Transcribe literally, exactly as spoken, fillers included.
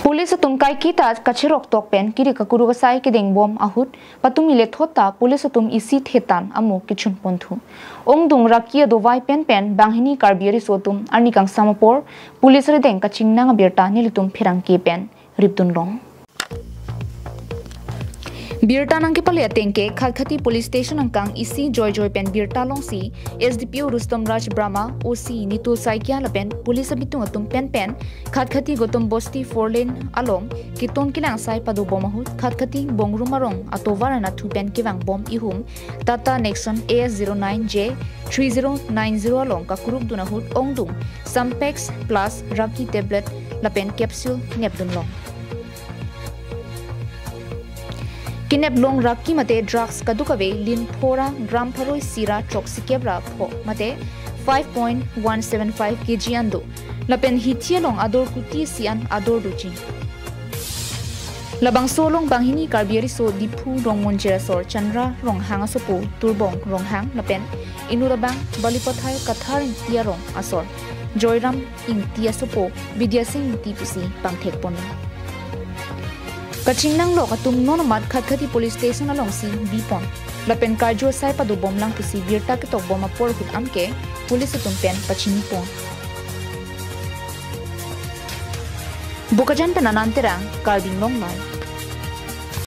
Police atum kaiketa kacherok tok pen kiri kakuruk asai kedeng bom ahut patumi lethot ta police atum isi thetan amo kechun ponthu. Ongdung raki adovai pen pen banghini Karbi ariso atum arni kangsam apor police rideng kachingnang abirta nelitum pherangke pen ripdun long. Birta nangkepale ateng ke Khatkhati Police Station angkang isi joijoi pen birta longsi S D P O Rustom Raj Brahma, O C Nitu Saikia lapen police abitung atum pen pen Khatkhati Gautam Bosti four lane along keton kelang asai pado bom ahut Khatkhati Bongruma Rong atovar anathu pen kevang bom ihum Tata Nexon A S zero nine J three zero nine zero along kakuruk dun ahut ongdung Sampex plus raki tablet lapen capsule nepdun long. Kenep long raki mate drugs kadokave lin phora gram pharo isi ra throksi kep ra pho mate five point one seven five K G an do. Lapen hithi along ador kuti isi an ador doji. Labangso along banghini Karbi ariso Diphu Rongmonjir asor Chandra Ronghang asopo Turbong Ronghang lapen inut abang Balipathar Kathar Ingti arong asor Joyram Ingti asopo Bidya Sing Ingti pusi pangthek ponlo. Kachingnang lok atum non amat Khatkhati Police Station alongsi bipon. Lapen karju asai pado bom lang pusi birta ketok bom apor ahut anke police atum pen pachini pon. Bokajan pen Anand Terang, Karbi Anglong Live.